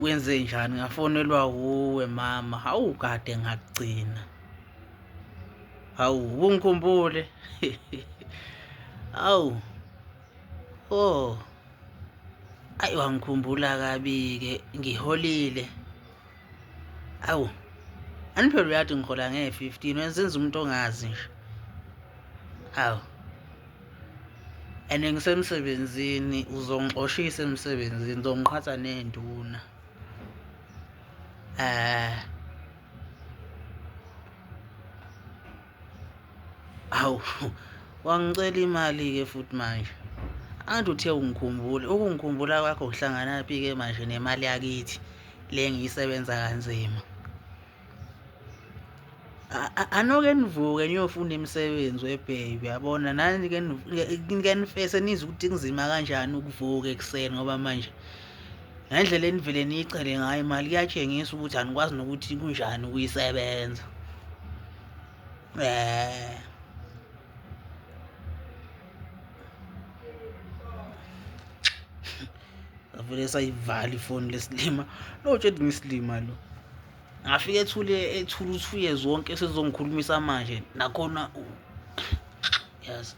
Wenze njani ngafonelwa wuwe mama hawu kade ngakugcina hawu ubungikhumbule hawu oh ayi wangikhumbula kabi-ke ngiholile awu aniphela uyathi ngihola nge-15 wenzenza umuntu ongazi nje awu and ngisemsebenzini uzongixoshisa emsebenzini uzongiqhatha ney'nduna eh Hawu, wangicela imali-ke futhi manje. Angithi uthe ungikhumbule, ukungikhumbula kwakho kuhlanganaphi-ke manje nemali yakithi le engiyisebenza kanzima. Anoke nivuke niyofuna imisebenzi webhebi yabona nani ke ke nifese nizwe ukuthi kunzima kanjani ukuvuka ekuseni ngoba manje ngendlela enivele niyicele ngayo imali kuyatshengisa ukuthi anikwazi nokuthi kunjani ukuyisebenza. Eh. Avele sayivala ifoni lesilima. Lo tshela ngisilima lo. Ngafika ethule ethule uthuye zonke sezongikhulumisa manje nakhona yazi.